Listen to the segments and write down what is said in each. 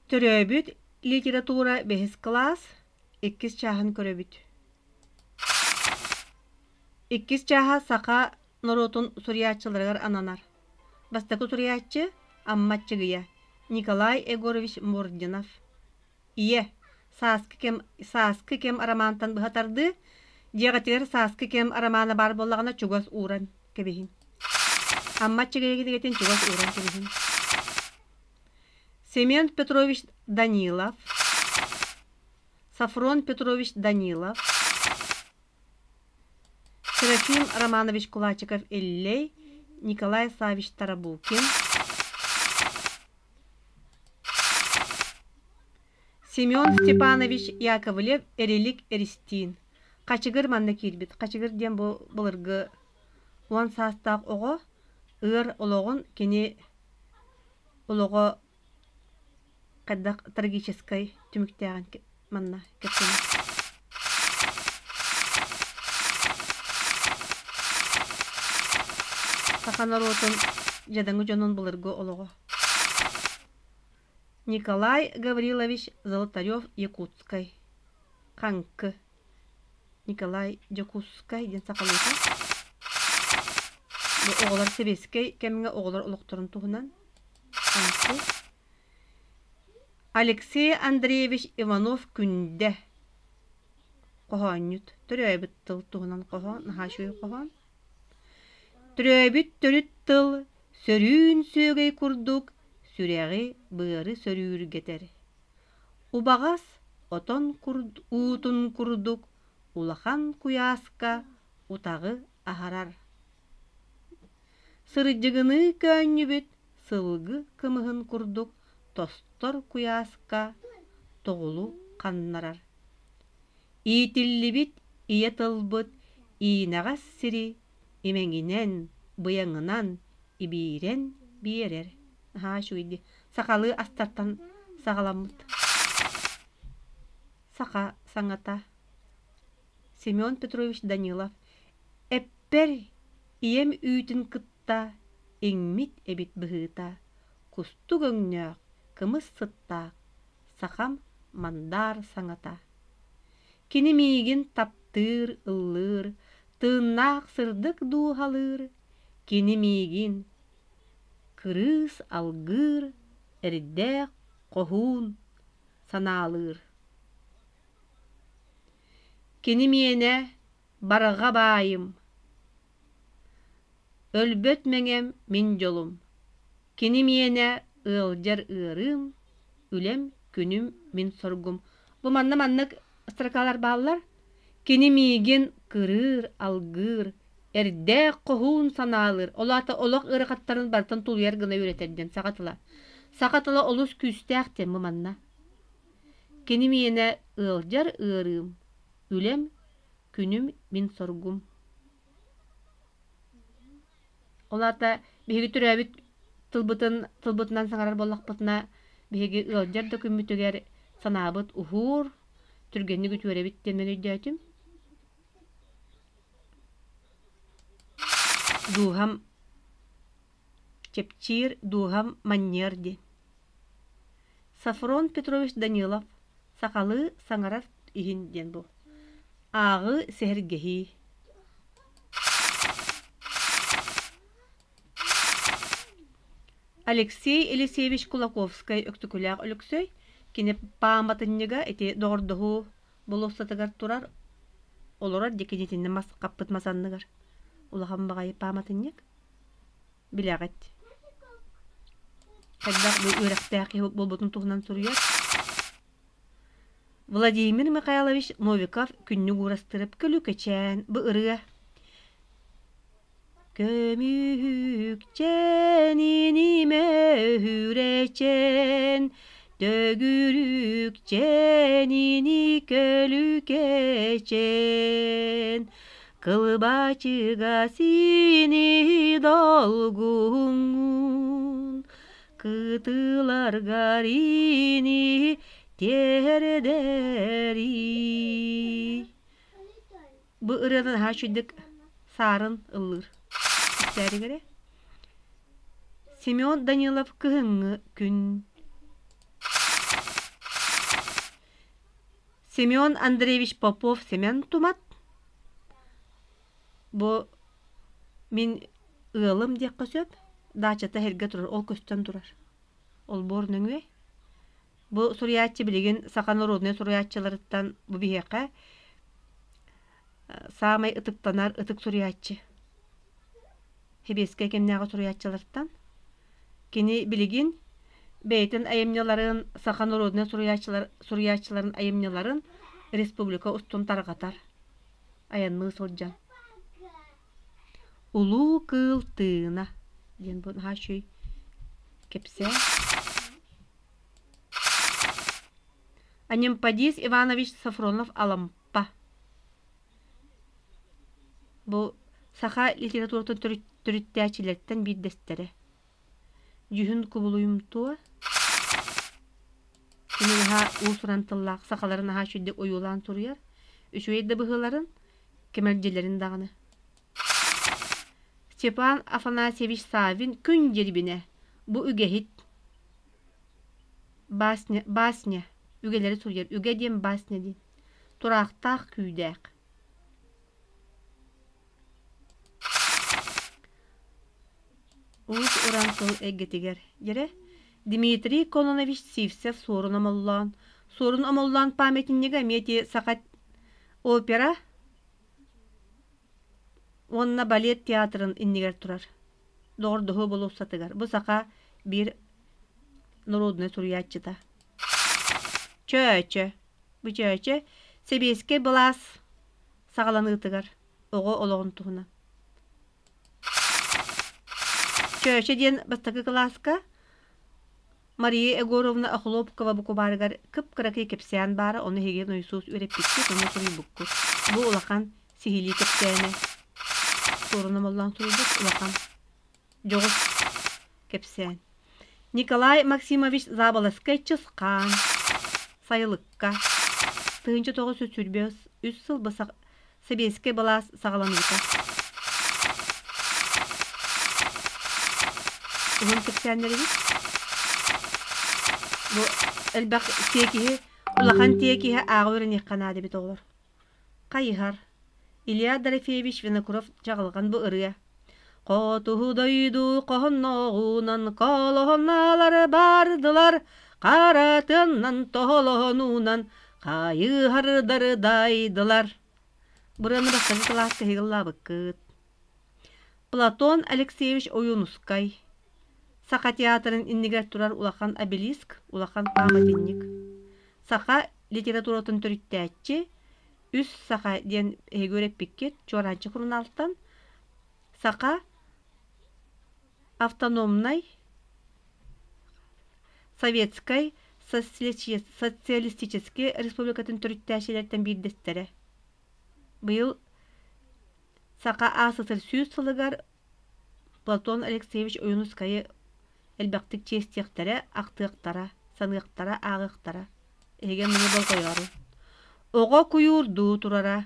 Төрөөбүт литература бэһис кылаас иккис чааһын көрөбүт. Иккис чааһа саха норуотун суруйааччыларыгар ананар. Бастакы суруйааччы Амма Аччыгыйа Николай Егорович Мординов. Ийэ, сааскы кэм, сааскы кэм арамаантан быһа тардыы, дьиэҕитигэр сааскы кэм арамаана баар буоллаҕына чугас ууран кэбиһиҥ. Амма Аччыгыйа кинигэтин чугас ууран кэбиһиҥ. Семен Петрович Данилов, Софрон Петрович Данилов, Серафим Романович Кулачиков-Иллэй, Николай Саввич Тарабукин, Семен Степанович Яковлев Эрилик Эристиин. Хачыгыр манна киирбит. Хачыгыр диэн бу былыргы уон саастаах оҕо ыар олоҕун кини олоҕо хайдах трагическай түмүктээҕин манна кэпсэнэр. Саха норуотун дьадаҥы дьонун былыргы олоҕо. Николай Гаврилович Золотарев Якутскай Хаҥкы Николай Дьокуускай диэн сахалыыта. Бу оҕолор сэбиэскэй кэмҥэ оҕолор олохторун туһунан. Хаҥкы. Алексей Андреевич Иванов-Күндэ хоһоонньут. Төрөөбүт тыл туһунан хоһоон, наһаа үчүгэй хоһоон. Төрөөбүт төрүт тыл сөрүүн сүөгэй курдук сүрэҕи быары сөрүүргэтэр. Убаҕас отон уутун курдук улахан куйааска утаҕы аһарар. Сырдьыгыныы көөнньүбүт сылгы кымыһын курдук тостор куйааска тоҕулу ханнарар. Иитиллибит ийэ тылбыт иинэҕэс сири имэҥинэн, быйаҥынан ибиирэн биэрэр. Наһаа үчүгэй дии. Сахалыы астартан саҕаламмыт. Саха саҥата. Семен Петрович Данилов Эппэр ийэм үүтүн кытта иҥмит эбит быһыыта, кустук өҥнөөх, кымыс сыттаах сахам мандаар саҥата. Кини миигин таптыыр, ыллыыр, тыыннаах сырдык дууһалыыр, кини миигин кырыыс алгыыр, эрдээх хоһуун санаалыыр. Кини миэнэ барҕа баайым, өлбөт мэҥэм мин дьолум, кини миэнэ ыалдьар ыарыым, үлэм, күнүм мин соргум. Бу манна маннык строкалар бааллар. Кини миигин кырыыр, алгыыр, эрдээх хоһуун санаалыыр, ол аата олох ыарахаттарын барытын тулуйар гына үөрэтэр диэн саха тыла. Саха тыла олус күүстээх диэн бу манна. Кини миэнэ ыалдьар ыарыым, үлэм, күнүм мин соргум. Ол аата биһиги төрөөбүт тылбытын тылбытынан саҥарар буоллахпытына, биһиги ыалдьар да күммүтүгэр санаабыт уһуур, түргэнник үтүөрэбит диэн мин өйдөөтүм. Дууһам чэпчиир, дууһам манньыар диэн. Софрон Петрович Данилов сахалыы саҥарар иһин диэн бу. Ааҕыы сэһэргэһии. Алексей Елисеевич Кулаковскай Өктөкүлээх Өлөксөй кини пааматынньыга ити доҕордоһуу болуоссатыгар турар олорор дьикинитиннэ мас хаппыт мас анныгар улахан баҕайы пааматынньык билэҕит хайдах бу үөрэхтээх киһи буолбутун туһунан суруйар Владимир Михайлович Новиков күннүк уурастырып көлүкэчээн бу ырыа Көмүһүкчээн инимөһүрэчээн Төгүрүкчээн ини көлүкэчээн Кылбачыгас ини долгуҥҥун Кытыларгар ини тиэрдэрий Бу ырыаны наһаа үчүгдүк саарын ыллыыр. Истээригэрэ. Семен Данилов «Кыһыҥҥы күн». Семен Андреевич Попов Семен Тумат бу мин ыалым диэххэ сөп. Даачата иһиргэ турар, ол көстөн турар. Олбуор нөҥүө. Бу суруйааччы билигин саха норуодунай суруйааччыларыттан бу биһиэхэ саамай ытыктанар ытык суруйааччы. Сэбиэскэй кэмнээҕи суруйааччылартан. Кини билигин бэйэтин айымньыларын, саха норуодунай суруйааччылар, суруйааччыларын айымньыларын республика устун тарҕатар, айанныы сылдьан. Улуу кыыл тыына диэн бу наһаа үчүгэй кэпсээн. Анемподист Иванович Софронов Алампа Бу саха литературатын төрүттээччилэриттэн биирдэстэрэ. Дьүһүн кубулуйумтуо Кини наһаа уус-уран тыллаах сахалары наһаа үчүгэйдик ойуулаан суруйар, үчүгэй да быһыыларын, кэмэлдьилэрин даҕаны. Степан Афанасьевич Саввин Күн дьирибинэ бу үгэһит басня, басня үгэлэри суруйар. Үгэ диэн басня диэн. Тураахтаах күүдээх. Уус-уран тыл эйгэтигэр дьэрэ Дмитрий Кононович Сивцев Суорун Омоллоон Суорун Омоллоон памятнига эмиэ ити саха опера уонна балет театрын иннигэр турар Доҕордоһуу болуоссатыгар. Бу саха биир норуодунай суруйааччыта. Чөөчө. Бу чөөчө сэбиэскэй былаас саҕаланыытыгар оҕо олоҕун туһунан. Чөөчө диэн бастакы кылааска Мария Егоровна Охлопкова букубаарыгар кып-кыракый кэпсээн баара, ону эһиги нойосуус үөрэппиккит, ону суруйбуккут. Бу улахан сиһилии кэпсээнэ. Суорун омоллоон суруйбут улахан дьоҕус кэпсээн. Николай Максимович Заболоцкай Чысхаан Сайылыкка 1923 сыл Сэбиэскэй былаас саҕаланыыта. Уһун кэпсээннэрибит. Бу элбэх тиэкиһи, улахан тиэкиһи ааҕа үөрэниэххэ наада эбит оҕолор. Хайыһар. Илья Дорофеевич Винокуров Чаҕылҕан бу ырыа. Хотугу дойду хоһонноҕунан колоһоналар бардылар, харатыннан тоһолоһонуунан хайыһардары дайдылар. Бырыаны бастакы кылааска ыһыгыллаабыккыт. Платон Алексеевич Ойуунускай Саха театрын иннигэр турар улахан обелиск, улахан пааматынньык. Саха литературатын төрүттээччи, Үс саха диэн эһиги үөрэппиккит Чуораанчык сурунаалтан Саха автономнай Советскай Социалистическай Республикатын төрүттээччилэртэн биирдэстэрэ. Быйыл Саха АССР 100 сылыгар Платон Алексеевич Ойуунускайы элбэхтик чиэстиэхтэрэ, ахтыахтара, саныахтара, ааҕыахтара. Эһиги маны болҕойоору. Оҕо куйуурдуу турара.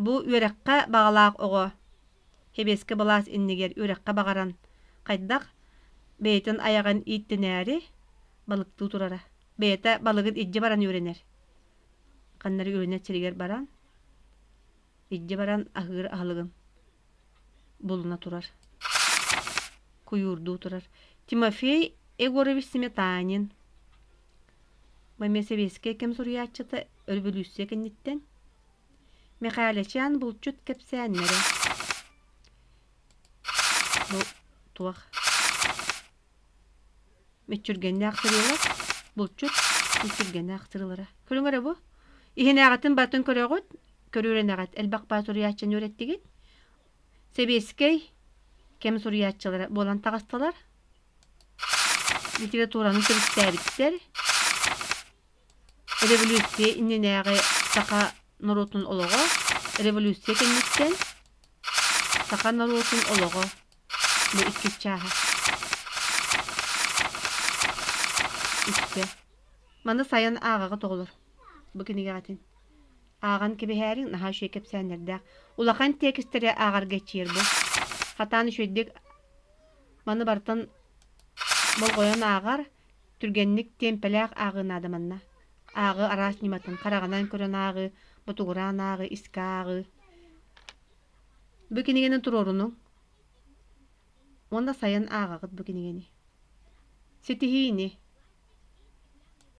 Бу үөрэххэ баҕалаах оҕо Сэбиэскэ былаас иннигэр үөрэххэ баҕаран хайдах бэйэтин айаҕын ииттинээри балыктыы турара. Бэйэтэ балыгын илдьэ баран үөрэнэр. Ханнары үөрэнэр сиригэр баран, илдьэ баран аһыыр аһылыгын булуна турар. Куйуурдуу турар. Тимофей Егорович Сметанин Эмиэ сэбиэскэй кэм суруйааччыта өрөбөлүүссүйэ кэнниттэн Михайлячан булчут кэпсээннэрэ Бу туох Мүччүргэннээх сырыылар булчут мүччүргэннээх сырыылара Көрүҥ эрэ бу Иһинээҕитин барытын көрөҕүт көрүүрэнэҕит элбэх баа суруйааччыны үөрэттигит Сэбиэскэй кэм суруйааччылара буолан таҕыстылар Литератураны төрүттээбиттэр Революция иннинээҕи саха норуотун олоҕо революция кэнниттэн саха норуотун олоҕо бу иккис чааһа үстэ маны сайын ааҕаҕыт оҕолор бу кинигэҕитин ааҕан кэбиһээриҥ наһаа үчүгэй кэпсээннэрдээх улахан тиэкистэри ааҕарга эчийэр бу хатаан үчүгэйдик маны барытын болҕойон ааҕар түргэнник тиэмпэлээх ааҕыы наада манна. Ааҕыы араас ньыматын хараҕынан көрөн ааҕыы, ботугураан ааҕыы, искэ ааҕыы. Бу кинигэни туруорунуҥ уонна сайын ааҕаҕыт бу кинигэни. Ситиһиини!